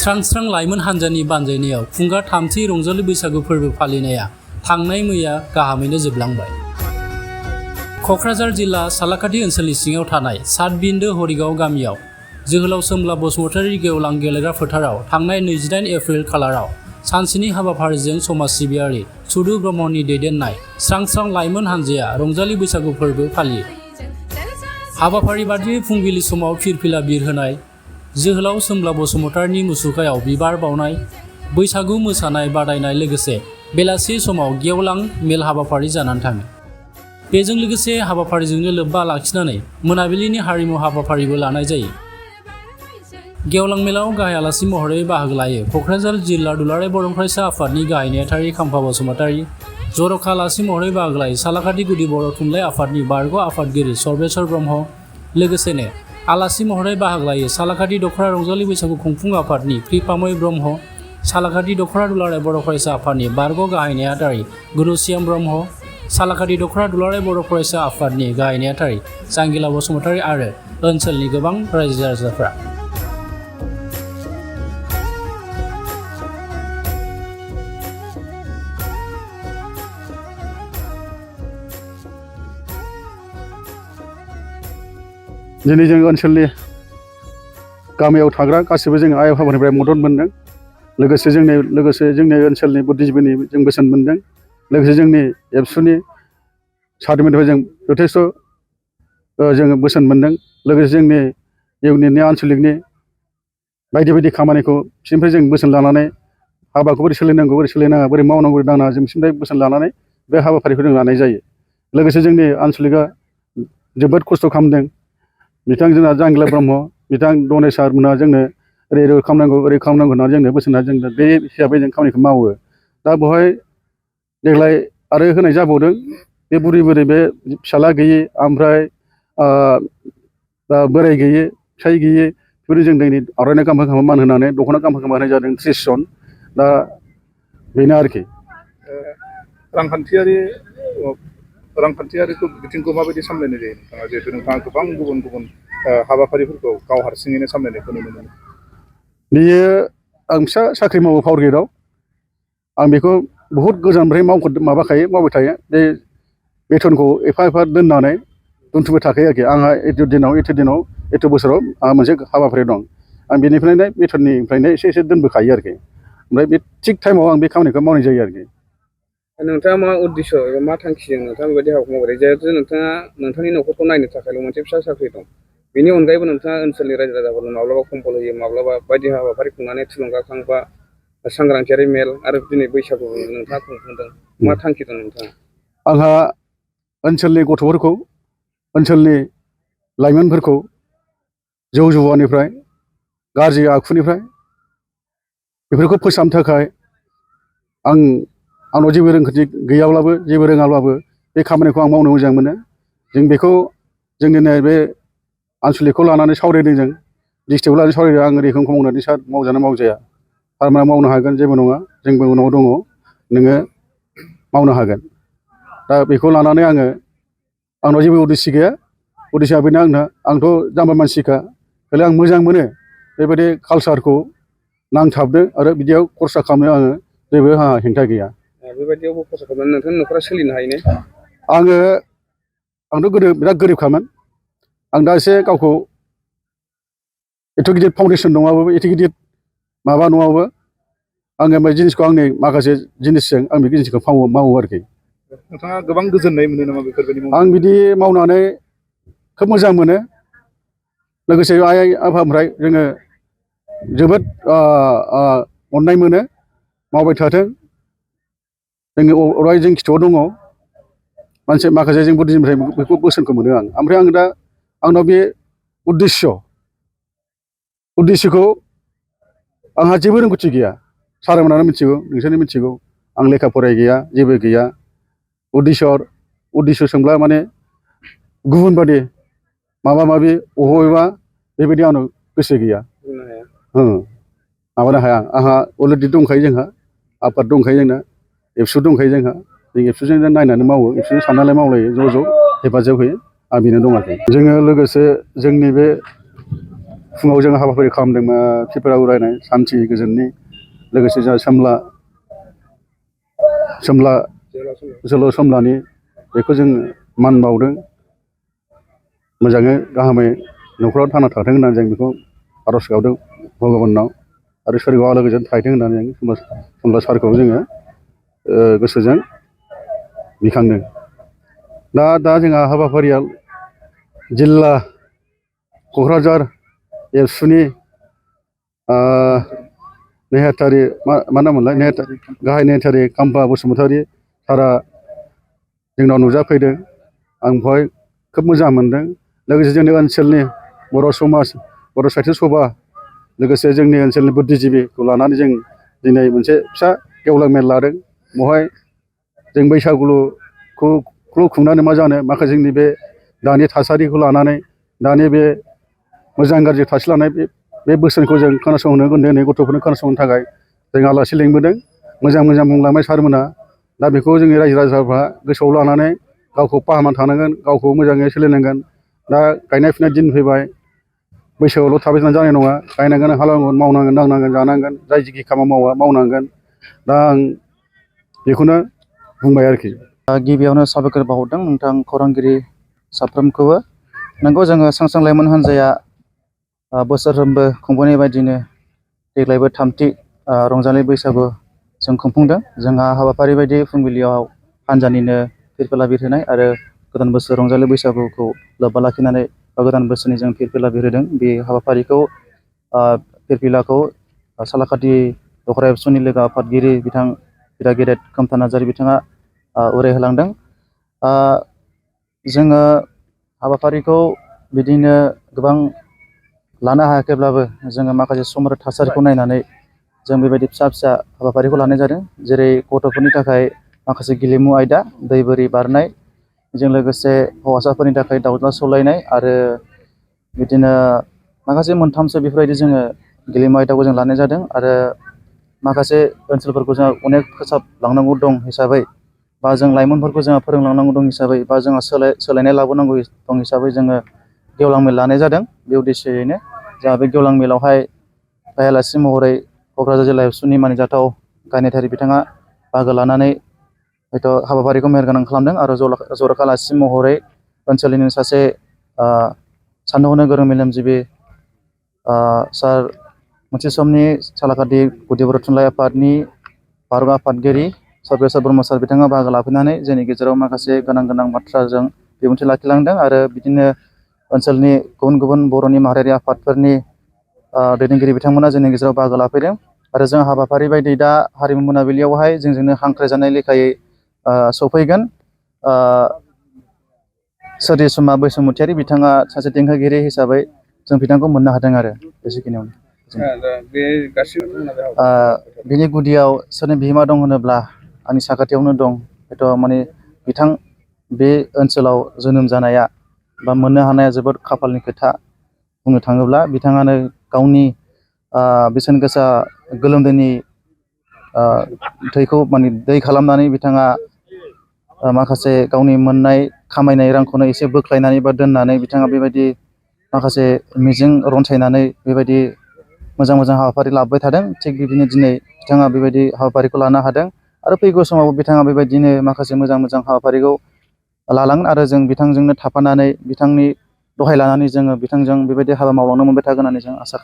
स्रां स्रां लाइमोन हान्जानि बानजायनायाव खुंगा थामथि रंजालि बैसागु फोरबो फालिनाया थांनाय मैया गाहामैनो जोबलांबाय। क'क्राझार जिल्ला सालाकाथि ओनसोलनि सिङाव थानाय सातबिन्दो हरिगाव गामियाव जोहोलाव सोमब्ला बसुमतारी गेवलां गेलेग्रा फोथाराव थांनाय 28 एप्रिल खालाराव सानसेनि हाबाफारिजों समाज सिबियारि सुदु ब्रह्मनि दैदेननाय स्रां स्रां लाइमोन हान्जाया रंजालि बैसागु फोरबो फालियो। हाबाफारि बादियै फुंबिलि समाव फिरफिला बिरहोनाय, जोहोलाव सोमब्ला बसुमतारीनि मुसुखायाव बिबार बावनाय, बैसागु मोसानाय बादायनाय लोगोसे बेलासि समाव गेवलां मेल हाबाफारि जानानै थाङो। बेजों लोगोसे हाबाफारिजोंनो लोब्बा लाखिनानै मोनाबिलिनि हारिमु हाबाफारिबो लानाय जायो। गेवलां मेलाव गाहाय आलासि महरै बाहागो लायो क'क्राझार जिल्ला दुलाराय बर' फरायसा आफादनि गाहाय नेहाथारि खाम्फा बसुमतारी, जर'खा आलासि महरै बाहागो लायो सालाकाथि गुदि बर' थुनलाइ आफादनि बारग' आफादगिरि सर्बेश्वर ब्रह्म, लोगोसेनो आलासि महरै बाहागो लायो सालाकाथि दख'रा रंजालि बैसागु खुंफुं आफादनि प्रिपामय ब्रह्म, सालाकाथि दख'रा दुलाराय बर' फरायसा आफादनि बारग' गाहाय नेहाथारि गुरुसियाम ब्रह्म, सालाकाथि दख'रा दुलाराय बर' फरायसा आफादनि गाहाय नेहाथारि जांगिला बसुमतारी आरो ओनसोलनि गोबां रायजो राजाफ्रा। दिनै जों ओनसोलनि गामियाव थाग्रा गासिबो जों आइ आफानिफ्राय मदद मोनदों। लोगोसे जोंनि ओनसोलनि बुद्धिजिबिनि जों बोसोन मोनदों। लोगोसे जोंनि एबसुनि सारमोननिफ्राय जों जथेस्थ' जोङो बोसोन मोनदों। लोगोसे जोंनि इउनियननि आनसलिकनि बायदि बायदि खामानिखौ बिसोरनिफ्राय जों बोसोन लानानै हाबाखौ बोरै सोलिनांगौ बोरै सोलिनाङा बोरै मावनांगौ बोरै दांनाङा जों बिसोरनिफ्राय बोसोन लानानै बे हाबाफारिखौ जों लानाय जायो। लोगोसे जोंनि आनसलिकआ जोबोद खस्थ' खालामदों। बिथां जोंना जांगिला ब्रह्म, बिथां दनेश सारमोनहा जोंनो ओरै खालामनांगौ ओरै खालामनांगौ होननानै जोंनो बोसोन होनानै जों बे हिसाबै जों खामानिखौ मावो। दा बेवहाय देग्लाय आरो होनाय जाबावदों बे बुरै बे फिसाला गैयि ओमफ्राय बोराय गैयि फिसाय गैयि बेफोरनो जों दिनै आर'नाइ गांफा मान होनानै दख'ना गांफा होनाय जादों 30 जन। दा बेनो आरोखि। रांखान्थियारि बिथिंखौ माबायदि सामलायनाय जायो नोंथाङा, जिहेतु नोंथाङा गोबां गुबुन गुबुन हाबाफारिफोरखौ गाव हारसिङैनो सामलायनायखौ नुनो मोनो? बेयो आं फिसा साख्रि मावो पावार ग्रिडआव। आं बेखौ बहुद गोजाननिफ्राय मावबाय थायो। बे बेथनखौ एफा दोननानै दोनथुमबाय थाखायो आरोखि। आंहा एथ' दिनाव एथ' बोसोराव आंहा मोनसे हाबाफारि दं। आं बेनिफ्रायनो बेथननिफ्रायनो एसे दोनबोखायो आरोखि। ओमफ्राय बे थिग टाइमाव आं बे खामानिखौ मावनाय जायो आरोखि। नोंथाङा मा उद्देश्य एबा मा थांखिजों नोंथाङा बेबायदि हाबाखौ मावबाय? जिहेतु नोंथाङा नोंथांनि न'खरखौ नायनो थाखायल' मोनसे फिसा साख्रि दं, बेनि अनगायैबो नोंथाङा ओनसोलनि रायजो राजाफोरनो माब्लाबा कम्बल होयो, माब्लाबा बायदि हाबाफारि खुंनानै थुलुंगाखां बा सांग्रांथियारि मेल आरो दिनै बैसागु नोंथाङा खुंफुंदों। मा थांखि दं नोंथाङा? आंहा ओनसोलनि गथ'फोरखौ, ओनसोलनि लाइमोनफोरखौ जौ जुवानिफ्राय, गाज्रि आखुनिफ्राय बेफोरखौ फोसाबनो थाखाय आंनाव जेबो रोंगौथि गैयाब्लाबो जेबो रोङाब्लाबो बे खामानिखौ आं मावनो मोजां मोनो। जों बेखौ जोंनि बे आनसलिकखौ लानानै सावरायदों, जों डिस्ट्रिक्टखौ लानानै सावरायदों। आं रोखोमखौ मावनानै सार मावजाना मावजाया, थारमाने मावनो हागोन जेबो नङा, जोंबो उनाव दङ, नोङो मावनो हागोन। दा बेखौ लानानै आंनाव जेबो उद्देश्य गैया। उद्देश्यआ बेनो आंथ' जाम्बा मानसिखा, खालि आं मोजां मोनो बेबायदि कालसारखौ नांथाबदों आरो बिदियाव खरसा खालामनो आङो जेबो आंहा हेंथा गैया। बेबायदियावबो खरसा खालामनानै नोंथांनि न'खरा सोलिनो हायो ने? आंथ' गोदो बिराद गोरिबखामोन। आं दा एसे गावखौ एथ' गिदिर फाउन्डेसन नङाबाबो एथ' गिदिर माबा नङाबाबो आङो बे जिनिसखौ आंनि माखासे जिनिसजों आं बे जिनिसखौ मावो आरोखि। नोंथाङा गोबां गोजोननाय मोनो नामा बेफोरबायदि मावनानै? आं बिदि मावनानै खोब मोजां मोनो। लोगोसे आइ आफानिफ्राय जोङो जोबोद अननाय मोनो। मावबाय थाथों, जोङो अराय जों खिथुआव दङ। माखासे जों बुद्धिनिफ्राय बेखौ बोसोनखौ मोनो आं। ओमफ्राय आंनाव बे उद्देश्यखौ आंहा जेबो रोंगौथि गैया। सारमोनानो मिथिगौ, नोंसोरनो मिथिगौ, आं लेखा फराय गैया, जेबो गैया। उद्देश्य सोंब्ला माने गुबुन बादि माबा माबि अबेबा बेबायदि आंनाव गोसो गैया। माबानो हाया। आंहा अलरेडि दंखायो, जोंहा आफाद दंखायो, जोंना एबसु दंखायो, जों एबसुजों नायनानै मावो, एबसुजों साननानै मावलायो, ज' हेफाजाब होयो। आं बेनो दं आरोखि। जोङो लोगोसे जोंनि बे फुङाव जों हाबाफारि खालामदों खैफोद उरायनाय सान्थि गोजोननि लोगोसे जोंहा सोमला जोहोलाव सोमलानि बेखौ जों मान बावदों मोजाङै गाहामै न'खराव थांना थाथों होननानै जों बेखौ आर'ज गाबदों भगबानाव आरो सोरगोआव आलो गोजोन थाहैथों होननानै जों सोमला सारखौ जोङो गोसोजों बिखांदों। दा जोंहा हाबाफारिया जिल्ला क'क्राझार एबसुनि नेहाथारि मा नाममोनलाय गाहाय नेहाथारि खाम्फा बसुमतारी सारआ जोंनाव नुजाफैदों। आं बेवहाय खोब मोजां मोनदों। लोगोसे जोंनि ओनसोलनि बर' समाज बर' साहित्य सभा लोगोसे जोंनि ओनसोलनि बुद्धिजिबिखौ लानानै जों दिनै मोनसे फिसा गेवलां मेल लादों। बेवहाय जों बैसागुखौ खुंनानै मा जानो माखासे जोंनि बे दानि थासारिखौ लानानै दानि बे मोजां गाज्रि थासारि लानाय बे बोसोनखौ जों खोनासंनो उन्दै उन्दै गथ'फोरनो खोनासंनो थाखाय जों आलासि लिंबोदों। मोजां बुंलांबाय सारमोना। दा बेखौ जोंनि रायजो राजाफ्रा गोसोआव लानानै गावखौ फाहामना थानांगोन, गावखौ मोजाङै सोलिनांगोन। दा गायनाय फुनाय दिन फैबाय, बैसोआवल' थाबाय थानानै जानाय नङा। गायनांगोन, हालेवनांगोन, मावनांगोन, दांनांगोन, जानांगोन। जाय जेखि खामानि मावा मावनांगोन। दा आं बेखौनो बुंबाय आरोखि। गिबियावनो साबायखर बावहरदों नोंथां खौरांगिरि साफ्रोमखौबो। नंगौ जोङो सांसां लाइमोन हान्जाया बोसोरफ्रोमबो खुंबोनाय बायदिनो देग्लायबो थामथि रंजालि बैसागु जों खुंफुंदों। जोंहा हाबाफारि बायदि फुंबिलियाव हान्जानिनो फिरफिला बिरहोनाय आरो गोदान बोसोर रंजालि बैसागुखौ लोब्बा लाखिनानै गोदान बोसोरनि जों फिरफिला बिरहोदों। बे हाबाफारिखौ फिरफिलाखौ सालाकाथि दखरा एबसुनि लोगो आफादगिरि बिथां बिदा गेदेर खोमथा नार्जारि बिथाङा उरायहोलांदों। जोङो हाबाफारिखौ बिदिनो गोबां लानो हायाखैब्लाबो जोङो माखासे सम आरो थासारिखौ नायनानै जों बेबायदि फिसा फिसा हाबाफारिखौ लानाय जादों। जेरै गथ'फोरनि थाखाय माखासे गेलेमु आयदा दै बोरि बारनाय, बेजों लोगोसे हौवासाफोरनि थाखाय दावज्ला सौलायनाय आरो बिदिनो माखासे मोनथामसो बेफोरबायदि जोङो गेलेमु आयदाखौ जों लानाय जादों। आरो माखासे ओनसोलफोरखौ जोंहा अनेक फोसाबलांनांगौ दं हिसाबै बा जों लाइमोनफोरखौ जोंहा फोरोंलांनांगौ दं हिसाबै बा जोंहा सोलायनाय लाबोनांगौ दं हिसाबै जोङो गेवलां मेल लानाय जादों। बे उद्देश्ययैनो जोंहा बे गेवलां मेलावहाय गाहाय आलासि महरै क'क्राझार जिल्ला एबसुनि मानिजाथाव गाहाय नेहाथारि बिथाङा बाहागो लानानै हयथ' हाबाफारिखौ मेहेरगोनां खालामदों। आरो जर'खा आलासि महरै ओनसोलनिनो सासे साननो हनो गोरों मेलेमजिबि सार मोनसे समनि सालाकाथि गुदि बर' थुनलाइ आफादनि भारत आफादगिरि सर्बेस्वर ब्रह्म सार बिथाङा बाहागो लाफैनानै जोंनि गेजेराव माखासे गोनां बाथ्राजों बिबुंथि लाखिलांदों। आरो बिदिनो ओनसोलनि गुबुन गुबुन बर'नि माहारियारि आफादफोरनि दैदेनगिरि बिथांमोना जोंनि गेजेराव बाहागो लाफैदों। आरो जों हाबाफारि बायदि दा हारिमु मोनाबिलियावहाय जोंजोंनो हांख्रायजानाय लेखायै सफैगोन सोरजिसुमा बैसुमुतियारि बिथाङा सासे देंखोगिरि हिसाबै जों बिथांखौ मोननो हादों। आरो बेसेखिनियावनो बे गासिबो बिनि गुदियाव सोरनि बिहोमा दं होनोब्ला आंनि साखाथियावनो दं। हयथ' माने बिथां बे ओनसोलाव जोनोम जानाया बा मोननो हानाया जोबोद खाफालनि खोथा। बुंनो थाङोब्ला बिथाङानो गावनि बेसेन गोसा गोलोमदैनि थैखौ माने दै खालामनानै बिथाङा माखासे गावनि मोननाय खामायनाय रांखौनो एसे बोख्लायनानै बा दोननानै बिथाङा बेबायदि माखासे मिजिं रनसायनानै बेबायदि मोजां हाबाफारि लाबोबाय थादों। थिग बिदिनो दिनै बिथाङा बेबायदि हाबाफारिखौ लानो हादों। आरो फैगौ समावबो बिथाङा बेबायदिनो माखासे मोजां हाबाफारिखौ लालांगोन। आरो जों बिथांजोंनो थाफानानै बिथांनि दहाय लानानै जोङो बिथांजों बेबायदि हाबा मावलांनो मोनबाय थागोन होननानै जों आसा